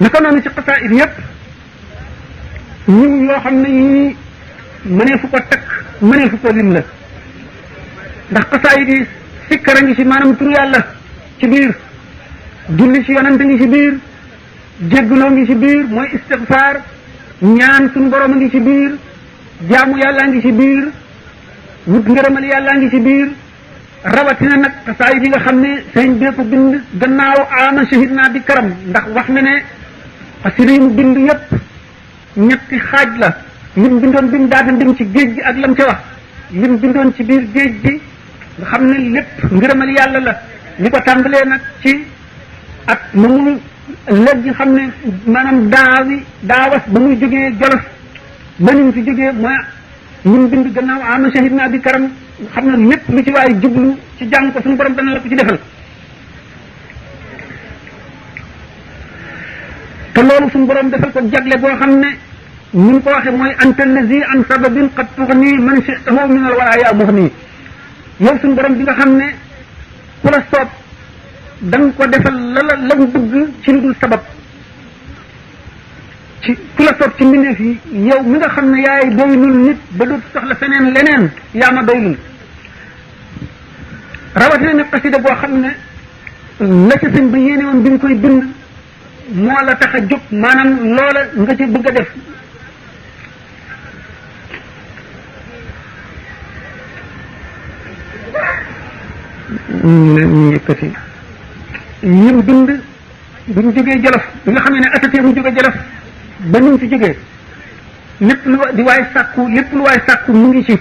naka noonu ci xasaayid yépp ñu yoo xam ne yii mënee fu ko takk mënee fu ko lim la ndax xasaayid yi sikkara ngi ci maanaam turu yàlla ci biir julli ci yonante ngi ci biir jéggaloo ngi ci biir mooy istigfaar ñaan suñu borom a ngi ci biir jaamu yàllaa ngi ci biir wut ngërëmal yàllaa ngi ci biir rawatina nag xasaayid yi nga xam ne sëñ bee ko bind gannaaw ama shahid naa bi karam ndax wax na ne xasida yi mu bind yépp ñetti xaaj la lim bindoon bi mu daata dem ci géej gi ak lam ca wax lim bindoon ci biir géej gi nga xam ne lépp ngërëmal yàlla la li ko tàmbalee nag ci at ma muy léegi xam ne maanaam daawas ba muy jógee Jolof ba ni mu fi jógee mooy lim bind gannaaw ama shahid naa bi karam nga xam ne lépp lu ci waaye jublu ci jàng ko suñu borom dana la ko ci defal te loolu suñu borom defal ko jagle boo xam ne ñu ko waxee mooy anta allazi an sababin qad tughni man shi'tahu min al wara ya mughni yow suñu borom bi nga xam ne ku la soob da nga ko defal la mu bëgg ci lu dul sabab ci ku la soob ci mbindeef yi yow mi nga xam ne yaay doylul nit ba dootu soxla feneen leneen yaa ma doylul rawatina ne xasida boo xam ne la ca sëñ ba yéene woon bi nga koy bind moo la tax a jóg maanaam loola nga ci bëgg a def ñu yëkkati yim bind bi mu jógee Jolof bi nga xam ne atatee mu jógee Jolof ba ni mu fi jógee lépp lu di waay sàkku lépp lu waay sàkku mu ngi ci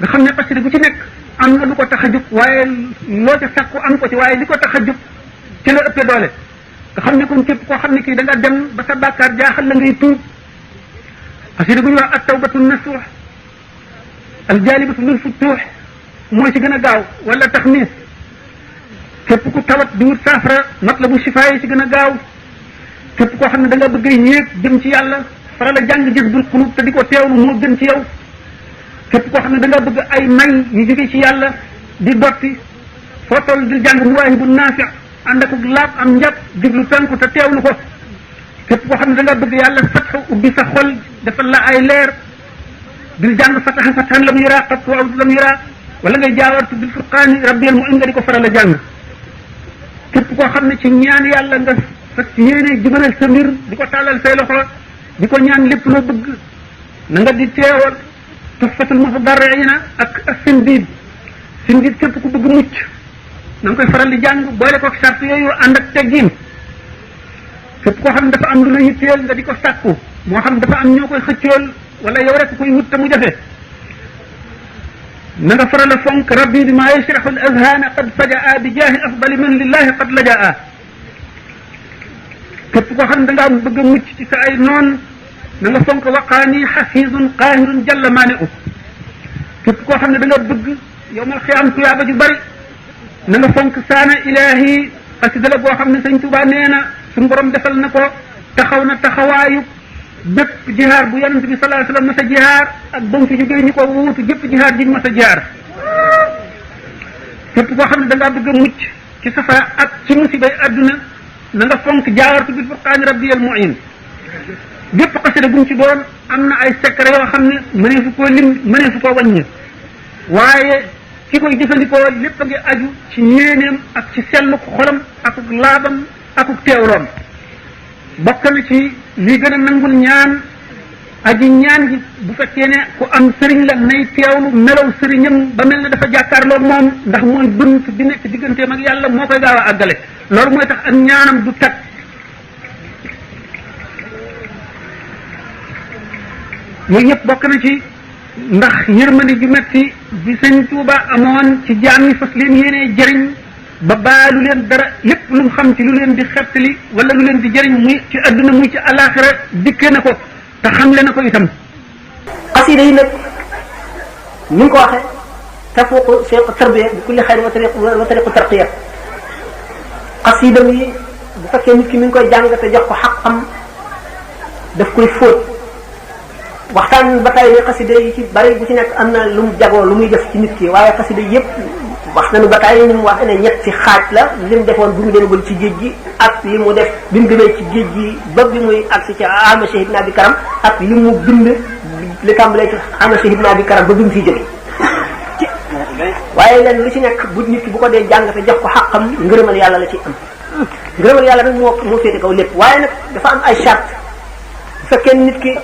nga xam ne xasida bu ci nekk am na lu ko tax a jóg waaye loo ca sàkku am ko ci waaye li ko tax a jóg ci la ëppee doole nga xam ne kon képp koo xam ne kii da nga dem ba sa bàkkaar jaaxal la ngay tuub xasida bu ñuy wax at tawbatu nasuux al jaalibatu lil futuux mooy ci gën a gaaw wala taxmiis képp ku tawat di wut saafara matlabu shifaa yi ci gën a gaaw képp koo xam ne da nga bëgg a yéeg jëm ci yàlla faral a jàng jazbul qulub te di ko teewlu moo gën ci yow képp koo xam ne da nga bëgg ay may yu jóge ci yàlla di dotti foo toll di jàng muwaahibu naafi ànd ak laab am njàpp diglu tànku te teewlu ko képp koo xam ne da nga bëgg yàlla fatxu ubbi sa xol defal la ay leer di jàng fatahan fatahan lam yura qat wa lam yura wala ngay jaawartu bil furqaani rabbiyal mu'in nga di ko faral a jàng képp koo xam ne ci ñaan yàlla nga fas yéene jubalal sa mbir di ko tàllal say loxo di ko ñaan lépp loo bëgg na nga di teewal tuhfatul mutadarriina ak sindiid képp ku bëgg mucc na nga koy faral di jàng boole ko sart yooyu ànd ak teggin képp koo xam ne dafa am lu la yitteel nga di ko sàkku moo xam dafa am ñoo koy xëccool wala yow rek koy wut te mu jafe na nga faral a fonk rabbi bi maa yashrahu al azhana qad fajaa bi jaahi afdali man lillahi qad lajaa képp koo xam ne da ngaa bëgg a mucc ci sa ay noon na nga fonk waqaani xafiidun qaahirun jalla maane u képp koo xam ne da nga bëgg yow mal xiyaam tuyaaba ju bari na nga fonk saana ilahi xasida la boo xam ne sëñ Tuubaa nee na suñu borom defal na ko taxaw na taxawaayu bépp jihaar bu yonent bi sallallahu alayhi wasallam mas a jihaar ak ba mu fi jógee ñu ko wuutu bépp jihaar jiñ mas a jihaar képp koo xam ne da ngaa bëgg a mucc ci safara ak ci musibay adduna na nga fonk jaawartu bil furqaani rabbiyal mu'in bépp xasida bu mu ci doon am na ay secret yoo xam ne mënee fu koo lim mënee fu koo wàññi waaye ki koy jëfandikoo lépp a ngi aju ci yéeneem ak ci selluk xolam akuk laabam akuk teewloom bokk na ci li gën a nangul ñaan aji ñaan gi bu fekkee ne ku am sëriñ la nay teewlu melaw sëriñam ba mel ne dafa jàkkaarloog moom ndax mooy bunt bi nekk digganteem ak yàlla moo koy gaaw a àggale loolu mooy tax ak ñaanam du tag yooyu yëpp bokk na ci ndax yërmande ju metti bi sëñ Tuuba amoon ci jaam yi fas leen yéenee jëriñ ba baalu leen dara lépp lu mu xam ci lu leen di xettali wala lu leen di jëriñ muy ci adduna muy ci alaxira dikke na ko te xamle na ko itam. xasida yi nag ni nga ko waxee tafuuqu seequ tarbiya bi kulli xayr wa tariqu tarqiya xasida yi bu fekkee nit ki mi ngi koy jàng te jox ko xaqam daf koy fóot waxtaan ba tey ne xasida yi ci bari bu ci nekk am na lu mu jagoo lu muy def ci nit ki waaye xasida yépp wax nañu ba tey ni mu wax ne ñetti xaaj la li mu defoon bi mu demagul ci géej gi ak li mu def bi mu demee ci géej gi ba bi muy agsi ci ama Cheikh Ibn Abi Karam ak li mu bind li tàmbalee ci ama Cheikh Ibn Abi Karam ba bi mu fiy jóge waaye leen lu ci nekk bu nit ki bu ko dee jàng te jox ko xàqam ngërëmal yàlla la ci am ngërëmal yàlla nag moo féete kaw lépp waaye nag dafa am ay charte bu fekkee nit ki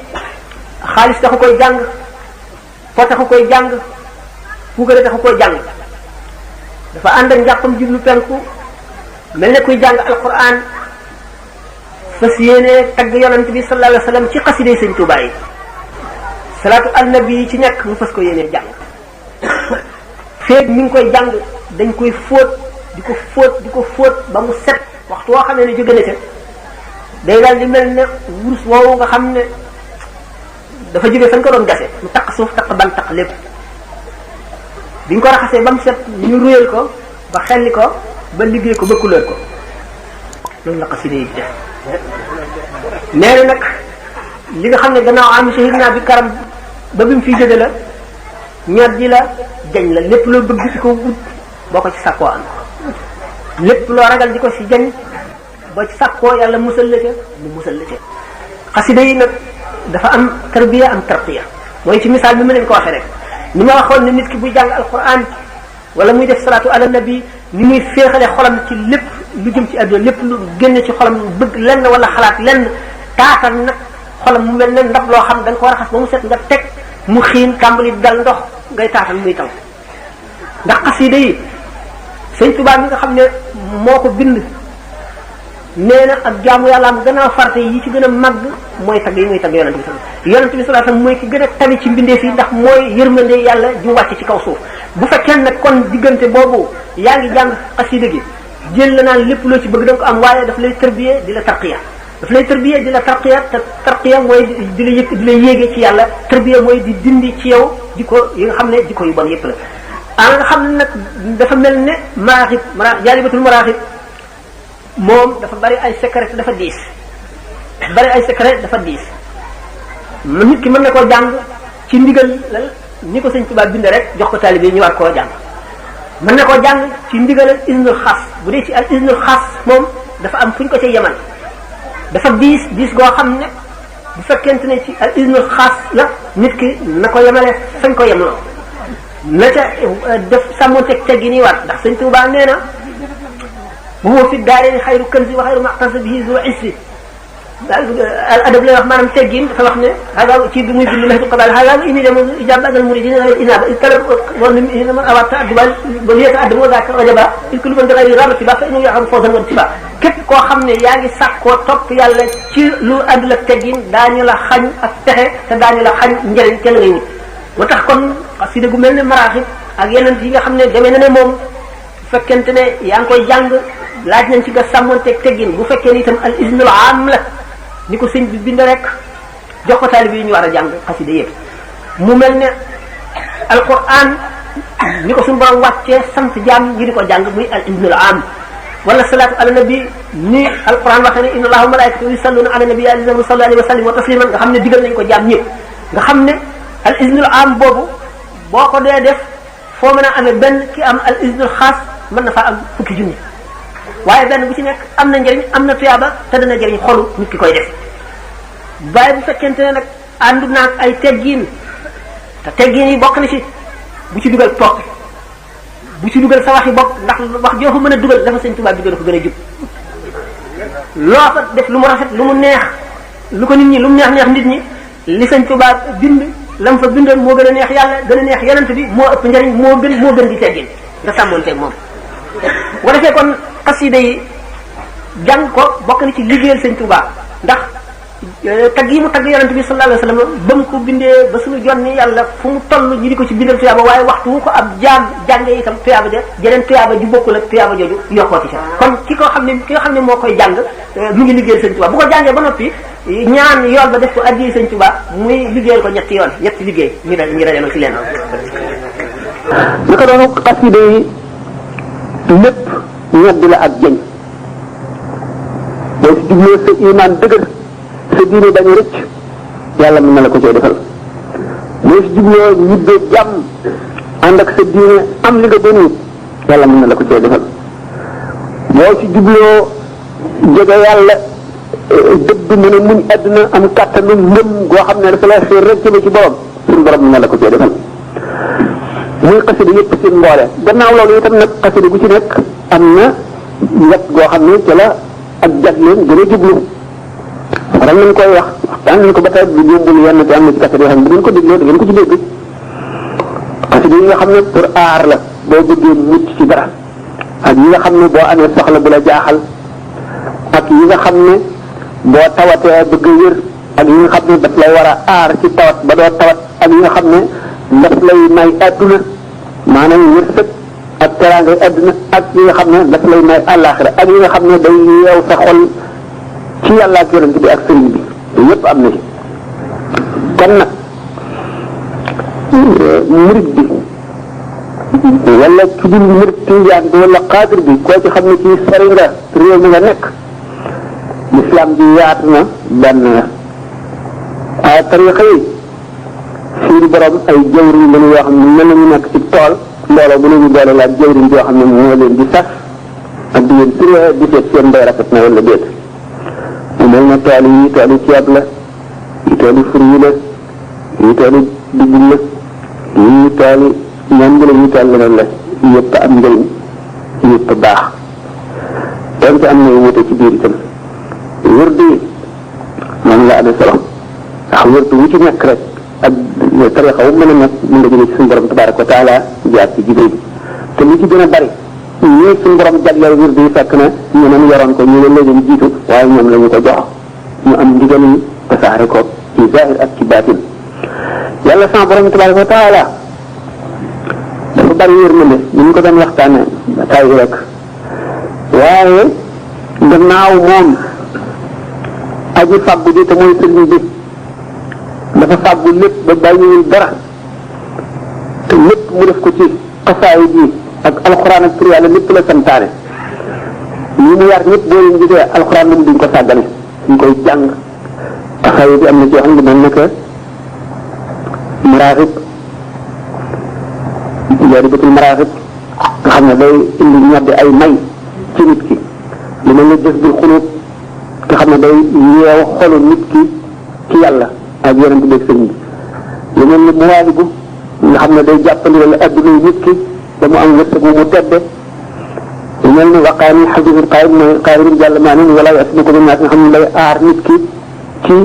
xaalis taxu koy jàng po taxu koy jàng puugare taxu koy jàng dafa ànd ak njàppam jublu penku mel ne kuy jàng alquran fas yéene tagg yonent bi sallallahu alayhi wa sallam ci xasiday sëñ Tuubaa yi salaatu alnabi yi ci nekk mu fas ko yéene jàng feeg mi ngi koy jàng dañ koy fóot di ko fóot ba mu set waxtu woo xam ne jóge na ca day daal di mel ne wurus woowu nga xam ne dafa jóge fañ ko doon gase mu taq suuf taq ban taq lépp biñ ko raxasee ba mu set ñu ruyal ko ba xelli ko ba liggéey ko ba couleur ko loolu la xasida yi def nee na nag li nga xam ne gannaaw am Cheikh Ibn Abi Karam ba bi mu fiy jóge la ñor ji la jañ la lépp loo bëgg ci ko wut boo ko ci sàkkoo am lépp loo ragal di ko ci jañ boo ci sàkkoo yàlla musal la ca mu musal la ca xasida yi nag dafa am tarbiya am tarqiya mooy ci misaal bi ma leen ko waxee rek ni ma waxoon ne nit ki buy jàng alquran wala muy def salaatu ala nabi ni muy féexale xolam ci lépp lu jëm ci àdduna lépp lu génn ci xolam bëgg lenn wala xalaat lenn taatal nag xolam mu mel ne ndab loo xam da nga ko war a xas ba mu set nga teg mu xiin tàmbali dal ndox ngay taatal muy taw ndax xasida yi sëñ Tuubaa mi nga xam ne moo ko bind nee na ak jaamu yàlla am gannaaw farate yi ci gën a màgg mooy tagg yi muy tagg yonent bi sallallahu alayhi wasallam mooy ki gën a tabi ci mbindeef yi ndax mooy yërmande yàlla ju wàcc ci kaw suuf bu fekkee nag kon diggante boobu yaa ngi jàng xasida gi jël la naan lépp loo ci bëgg da nga ko am waaye daf lay tarbiyee di la tarqiya daf lay tarbiyee di la tarqiya te tarqiya mooy di la yëkk di la yéegee ci yàlla tarbiya mooy di dindi ci yow jikko yi nga xam ne jikko yu bon yépp la nga xam ne nag dafa mel ne maraaxib jaalibatul maraaxib moom dafa bari ay secret dafa diis nit ki mën na koo jàng ci ndigal ni ko sëñ Tuubaa bind rek jox ko taalibe yi ñu war koo jàng mën na koo jàng ci ndigalal isnul xaas bu dee ci al isnul xaas moom dafa am fu ñu ko ca yemal dafa diis goo xam ne bu fekkente ne ci al isnul xaas la nit ki na ko yemale fañ ko yemaloo na ca def sàmmonteeg teg gi nii war ndax sëñ Tuubaa nee na bu ma fi daaree xayru kanzi wa xayru maqtasa bihi zu isri al adab lay wax maanaam teggin dafa wax ne xaaral ci bi muy bind Nahjul Qadaal xaaral indi dem ijaba al muridin inaba talab wala man awata adba ba liyata adba zaka wajaba il kullu man bi ghayri ramati ba fa innahu yaxam fawzan wa tiba képp koo xam ne yaa ngi sàkkoo topp yàlla ci lu àndul ak teggin daañu la xañ ak texe te daañu la xañ njëriñ ca la ngay wut moo tax kon xasida gu mel ne maraaxib ak yeneen yi nga xam ne demee na ne moom bu fekkente ne yaa ngi koy jàng laaj nañ ci nga sàmmonteeg teggin bu fekkee ni itam al iznul am la ni ko sëñ bi bind rek jox ko taalibe yi ñu war a jàng xasida yëpp mu mel ne alquran ni ko suñu borom wàccee sant jaam ñi di ko jàng muy al iznul am wala salaatu ala nabi ni alquran waxee ne inna allaha wa malaikatahu yusalluna ala nabi ya ayyuhallazina amanu sallu alayhi wa sallimu tasliman nga xam ne digal nañ ko jaam ñëpp nga xam ne al iznul am boobu boo ko dee def foo mën a amee benn ki am al iznul xaas mën na faa am fukki junni waaye benn bu ci nekk am na njëriñ am na tuyaaba te dana jëriñ xolu nit ki koy def waaye bu fekkente ne nag àndu naag ay teggiin te teggiin yi bokk na ci bu ci dugal toog bu ci dugal sa waxi bopp ndax wax joo fa mën a dugal dafa sëñ Tuubaa bi gën a ko gën a jub loo fa def lu mu rafet lu mu neex lu ko nit ñi lu mu neex nit ñi li sëñ Tuubaa bind lam fa bindoon moo gën a neex yàlla gën a neex yonent bi moo ëpp njëriñ moo gën di teggiin nga sàmmoonteeg moom bu ko defee kon xasida yi jàng ko bokk na ci liggéeyal sëñ Tuubaa ndax tagg yi mu tagg yonent bi sallallahu alayhi wasallam ba mu ko bindee ba suñu jonni yàlla fu mu toll ñu di ko ci bindal tuyaaba waaye waxtu wu ko ab jaam jàngee itam tuyaaba ja jeneen tuyaaba ju bokkul ak tuyaaba jooju yokkooti ca kon ki nga xam ne moo koy jàng mu ngi liggéeyal sëñ Tuubaa bu ko jàngee ba noppi ñaan yool ba def ko addi sëñ Tuubaa muy liggéeyal ko ñetti liggéey ñu dajaloo ci leen naka doonu xasida yi lépp ñedd la ak jëñ boo si jubloo sa iman dëgër sa diine bañ a rëcc yàlla mën na la ko cay defal boo si jubloo ñibbee jàmm ànd ak sa diine am li nga doon wut yàlla mën na la ko cee defal boo ci jubloo jege yàlla dëgg mën a muñ àdduna am kàttanu ngëm goo xam ne dafa lay xëy rek jëme ci borom suñu borom mën na la ko cee defal muy xasida yëpp seen mboole gannaaw loolu itam nag xasida gu ci nekk am na wet goo xam ne ci la ak jagleen gën a jublu waral nañ koy wax waxtaan nañ ko ba tey bu yóbbul yenn te am na ci xasida yoo xam ne bu ngeen ko dégloo da ngeen ko ci dégg xasida yi nga xam ne pour aar la boo bëggee mucc ci dara ak yi nga xam ne boo amee soxla bu la jaaxal ak yi nga xam ne boo tawatee bëgg a wér ak yi nga xam ne daf lay war a aar ci tawat ba doo tawat ak yi nga xam ne daf lay may adduna maanaam wërsëg ak teraangay adduna ak yi nga xam ne daf lay may àllaaxira ak yi nga xam ne day yeew sa xol ci yàlla ak yonent bi ak sëriñ bi yépp am na ci kon nag murid bi wala ci dul murid tijaan bi wala xaadir bi koo ci xam ne ci sori nga réew mi nga nekk l'islam ji yaatu na benn la ay tarixa yi suñu borom ay jëwriñ lañu yoo xam ne mel nañu nekk ci tool mbooloo bu nañu boole la jëwriñ yoo xam ne moo leen di sas ak di leen turee di seet seen mbay rafet na wala déet mu mel ne tool yi toolu ceeb la yi toolu fruit la yi toolu dugub la yi toolu ñoom la yi tool leneen la yëpp am njëriñ yëpp baax donte am na wute ci biir itam wërdu yi moom la amee solo ndax wërdu wu ci nekk rek ak tarixa wu mën a nekk mën nga jóge ci suñu borom tabaraka wa taala jaar ci jibril te li ci gën a bari ñii suñu borom jagleel wërdu yi fekk na ñeneen yoroon ko ñu ne leen jiitu waaye ñoom la ñu ko jox ñu am ndigal yi tasaare ko ci zahir ak ci baatin yàlla sama borom tabaraka wa taala dafa bari yërmande ñu ngi ko doon waxtaane ba tàyyi rek waaye gannaaw moom aji fàggu ji te mooy sëriñ bi dafa fàggu lépp ba bàyyiwul dara te lépp mu def ko ci xasaay ji ak alxuraan ak tur yàlla lépp la santaane ñi mu yar ñëpp boo leen gisee alxuraan moom duñ ko sàggane ñu koy jàng xasaay bi am na ci yoo xam ne mel na que maraaxib jaaribatul maraaxib nga xam ne day indi ñoddi ay may ci nit ki lu mel ne jës bil xuluub nga xam ne day yeew xolu nit ki ci yàlla ak yonent bi sëriñ bi lu mel ne muwaalibu nga xam ne day jàppandi wala adduna nit ki ba mu am wërsëg mu tedde lu mel ne waqaani xafisul qaayim mooy qaayim jàll maa ne wala yasina ko nga xam ne day aar nit ki ci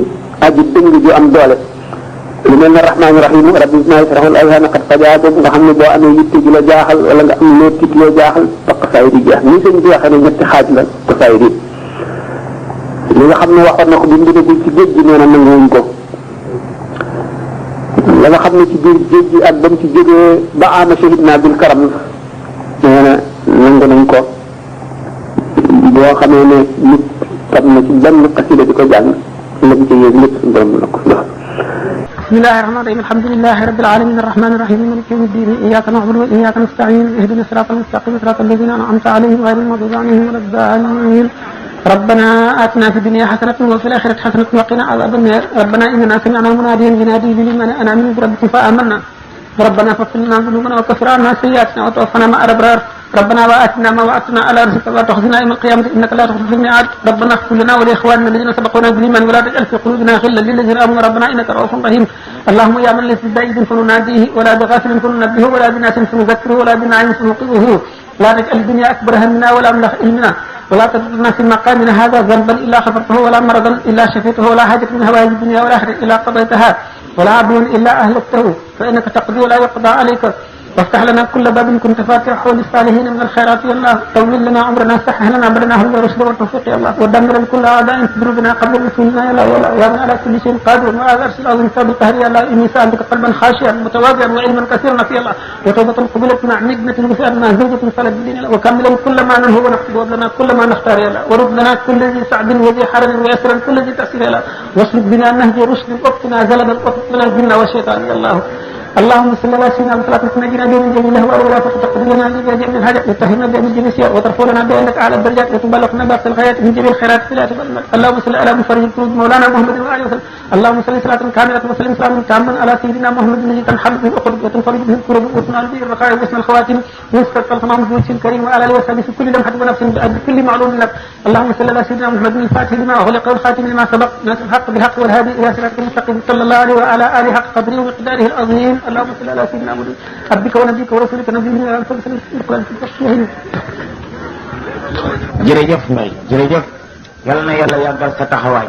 aji dëng ju am doole lu mel ne rahmaani rahim rabbi ismaa yasrahul ayhaana qad fajaa boobu nga xam ne boo amee yitte ju la jaaxal wala nga am loo tiit loo jaaxal ba xasaay di jeex nii sëñ bi waxee ne ñetti xaaj la xasaay di li nga xam ne waxoon na ko bi mu dugg ci géej gi nee na nanguwuñ ko la nga xam ne ci biir géej gi ak ba mu ci jógee ba ama shahid naa bil karam nee na nangu nañ ko boo xamee ne nit tam na ci benn xasida di ko jàng la mu ci yéeg lépp suñu borom na ko jox بسم الله الرحمن الرحيم الحمد لله رب العالمين الرحمن الرحيم مالك يوم الدين اياك نعبد واياك نستعين اهدنا الصراط المستقيم صراط الذين انعمت عليهم غير المغضوب عليهم ولا الضالين ربنا آتنا في الدنيا حسنة وفي الآخرة حسنة وقنا عذاب النار ربنا إننا سمعنا مناديا ينادي بالإيمان أن آمنوا بربكم فآمنا ربنا فاغفر لنا ذنوبنا وكفر عنا سيئاتنا وتوفنا مع الأبرار ربنا وآتنا ما وعدتنا على رسلك ولا تخزنا يوم القيامة إنك لا تخلف الميعاد ربنا اغفر لنا ولإخواننا الذين سبقونا بالإيمان ولا تجعل في قلوبنا غلا للذين آمنوا ربنا إنك رؤوف رحيم اللهم يا من ليس ببعيد فنناديه ولا بغافل فننبهه ولا بناس فنذكره ولا بنعيم فنوقظه لا تجعل الدنيا أكبر همنا ولا مبلغ علمنا ولا تدرنا في مقامنا هذا ذنبا إلا غفرته ولا مرضا إلا شفيته ولا حاجة من هوائج الدنيا والآخرة إلا قضيتها ولا عدو إلا أهلكته فإنك تقضي ولا يقضى عليك وافتح لنا كل باب كنت فاتحه للصالحين من الخيرات يا الله طول لنا عمرنا سهل لنا امرنا هل الرشد والتوفيق يا الله ودمر كل اعداء تدر بنا قبل رسولنا يا الله يا من على كل شيء قادر وهذا ارسل العظيم سبب القهر يا الله اني سالتك قلبا خاشعا متواضعا وعلما كثيرا يا الله وتوبه قبلت مع نجمه وفئنا زوجه صلاه الدين وكملا كل ما ننهو ونقصد لنا كل ما نختار يا الله ورد لنا كل ذي سعد وذي حرج ويسرا كل ذي تاثير يا الله واسلك بنا نهج رشد واقتنا زلدا واطلق لنا الجن والشيطان يا الله اللهم صل على سيدنا محمد نجينا به من جميع الاهوال والافات وتقضي لنا به جميع الحاجات وتطهرنا به من جميع السيئات وترفع لنا به انك اعلى الدرجات وتبلغنا باقصى الغايات من جميع الخيرات لا تبلغ. اللهم صل على مفرج الكروب مولانا محمد وعلى اله وسلم. اللهم صل صلاه كامله وسلم سلاما تاما على سيدنا محمد الذي تنحل به العقد وتنفرج به الكروب وتنال به الرخاء واسم الخواتم ويسكت التمام بوجه الكريم وعلى اله وصحبه في كل لمحه ونفس بكل معلوم لك. اللهم صل على سيدنا محمد الفاتح لما اغلق والخاتم لما سبق ناصر الحق بالحق والهادي الى صراطك المستقيم صلى الله عليه وعلى اله حق قدره ومقداره العظيم. اللهم صل على سيدنا محمد عبدك ونبيك ورسولك نبينا على صلى الله عليه وسلم. jërëjëf Mbaye jërëjëf yal na yàlla yàggal sa taxawaay